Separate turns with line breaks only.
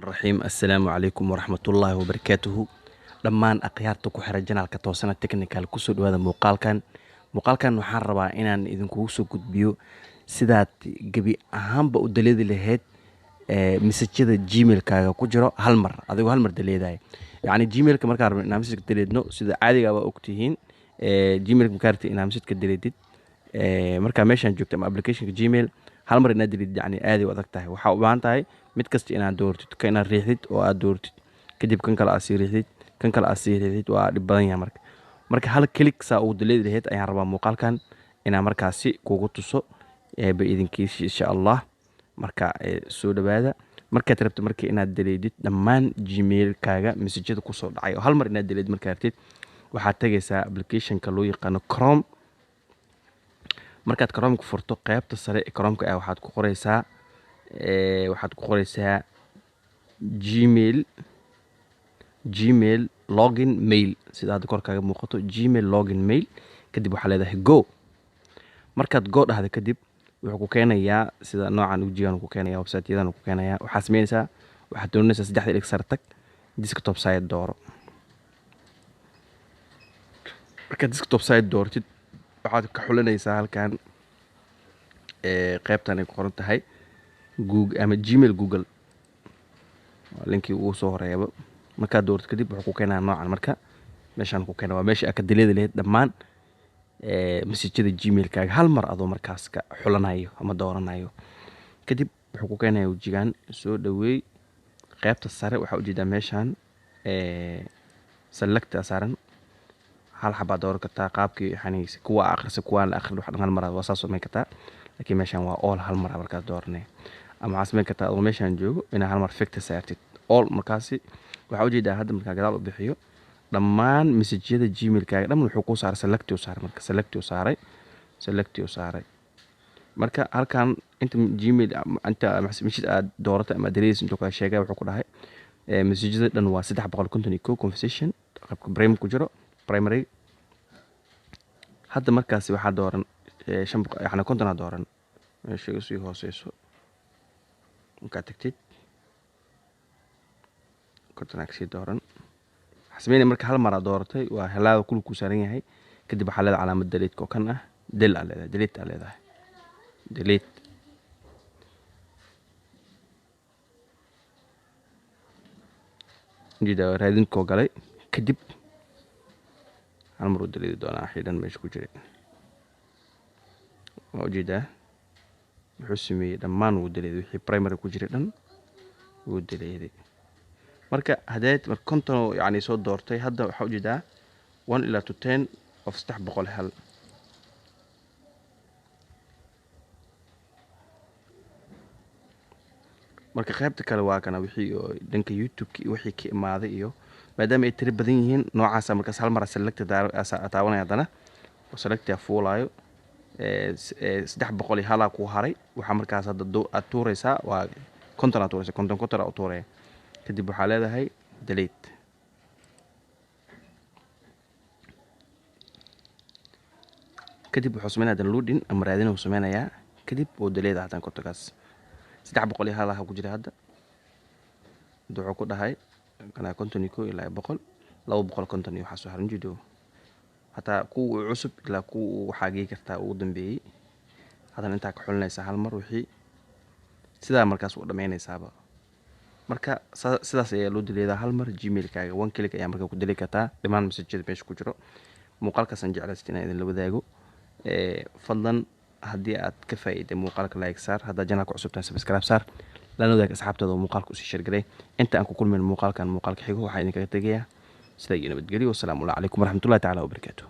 Raxiim. Assalaamu calaykum waraxmatullaahi wabarakaatuhu. Dhammaan akhyaarta ku xiran channelka Toosana Technical, kusoo dhawaada muuqaalkan. Muuqaalkan waxaan rabaa inaan idinkugu soo gudbiyo sidaad gebi ahaanba u delete-i lahayd message-yada Gmail-kaaga ku jiro hal mar, adigoo hal mar delete-aya. Yacni Gmail-ka markaan rabno inaan message delete-no, sida caadiga waa ogtihiin, Gmail-ka markaa rabtid inaad message ka delete-id, markaa meeshaan joogto ama application-ka Gmail, hal mar inaad delete-id yacni aad ay u adag tahay. Waxaa u baahan tahay mid kasta inaad dooratid, kan inaad riixdid oo aad dooratid, kadib kan kale aad sii riixdid, kan kale aad sii riixdid. Waa dhib badan yahay. Marka hal click saa ugu delete-i lahayd ayaan rabaa muuqaalkan inaan markaasi kugu tuso ba idinkiisa, insha Allah. Marka soo dhawaada. Markaad rabto marka inaad delete-id dhammaan Gmail-kaaga message-yada kusoo dhacay oo hal mar inaad delete-id markaad rabtid, waxaad tagaysaa application-ka loo yaqaano Chrome. Markaad Chrome-ka furto, qaybta sare ee Chrome-ka ah waxaad ku qoreysaa Gmail login mail, sida hadda kor kaaga muuqato, Gmail login mail. Kadib waxaa leedahay go. Markaad go dhahdo kadib, wuxuu ku keenayaa sida noocan wejigan ku keenaya, website-yadan ku keenayaa. Waxaad sameynaysaa, waxaad doonaysaa saddexda dhig sare tag, desktop site dooro. Markaad desktop site dooratid, waxaad ka xulinaysaa halkan qaybtan ay ku qoran tahay Google ama Gmail Google, waa linkii ugu soo horeeyaba. Markaad dooratid kadib, wuxuu ku keenayaa noocan. Marka meeshaan ku keena waa meesha aad ka delete-i lahayd dhammaan message-yada Gmail-kaaga hal mar, adoo markaas ka xulanayo ama dooranayo. Kadib wuxuu ku keenayaa wejigan. Soo dhaweey. Qaybta sare waxaa ujeedaa meeshaan select saaran. Hal xabaa dooran kartaa, qaabkii yani kuwa akhrisa, kuwa aan la akhrin, wax dhan hal mar waa saas samayn kartaa. Laakiin meeshaan waa all, hal mar markaas dooranay. Ama waxaa samayn kartaa adoo meeshaan joogo inaad hal mar tick-ta saartid all. Markaasi waxaa ujeedaa hadda markaa gadaal u bixiyo, dhammaan message-yada Gmail-kaaga dhan wuxuu kuu saaray, select u saaray. Marka select u saaray, select u saaray. Marka halkan inta Gmail, inta message aad dooratay ama aad intuu kala sheegay, wuxuu ku dhahay message-yada dhan waa 351 conversation, qaybka primary ku jiro, primary. Hadda markaasi waxaa dooran 500, yacni 50 aa dooran. Meesha iga sii hooseyso markaad tagtid, 50 aa kasii dooran. Waxaa sameynaya marka hal mar aad dooratay, waa helaada kulu kuu saaran yahay. Kadib waxaa leedahay calaamad delete oo kan ah, del aa leedahay, delete aa leedahay, delete. Ujeedaa raadinkoo galay. Kadib hal mar uu delete-i doonaa wixii dhan meesha ku jiray. Waa ujeedaa, wuxuu sameeyey dhammaan wuu delete-ay, wixii primary ku jiray dhan wuu delete-ay. Marka hadeed marka 50 oo yacni soo doortay, hadda waxaa ujeedaa 1 ilaa to 10 of 301. Marka qaybta kale waa kana, wixii oo dhanka YouTube-ka iyo wixii ka imaaday, iyo maadaama ay tiro badan yihiin noocaasa, markaas hal mar select taabanaya, haddana oo select fuulaayo, 301-aa kuu haray. Waxaa markaas hadda aad tuuraysaa waa 50 aad tuuraysaa, 50 50 aa u tuuraya. Kadib waxaa leedahay delete. Kadib wuxuu sameynaya downloading ama raadin uu sameynayaa. Kadib wuu delete hadan 50-kaas. 301 ah ku jira hadda. Hadda wuxuu ku dhahay kana 51 ilaa 100, 250 iyo waxaa soo haran jido. Hataa kuwa cusub ilaa kuwa waxaa gei kartaa ugu dambeeyey. Haddana intaa ka xulinaysaa hal mar wixii, sidaa markaas u dhammeynaysaaba. Marka sidaas ayaa loo delete-aa hal mar Gmail-kaaga. One click ayaa marka ku delete kartaa dhammaan message-yada meesha ku jiro. Muuqaalkaasaan jeclaystay inaan idinla wadaago. Fadlan haddii aad ka faa'iiday muuqaalka, like saar. Haddaad channelka cusub tahay, subscribe saar, lana wadaag asxaabtaada oo muuqaalka usii share garay. Inta aan ku kulmayn muuqaalkan muuqaalka xigo, waxaa idinkaga tegayaa sidaa iyo nabadgelyo. Wasalaamu calaykum waraxmatullahi tacaala wabarakaatuh.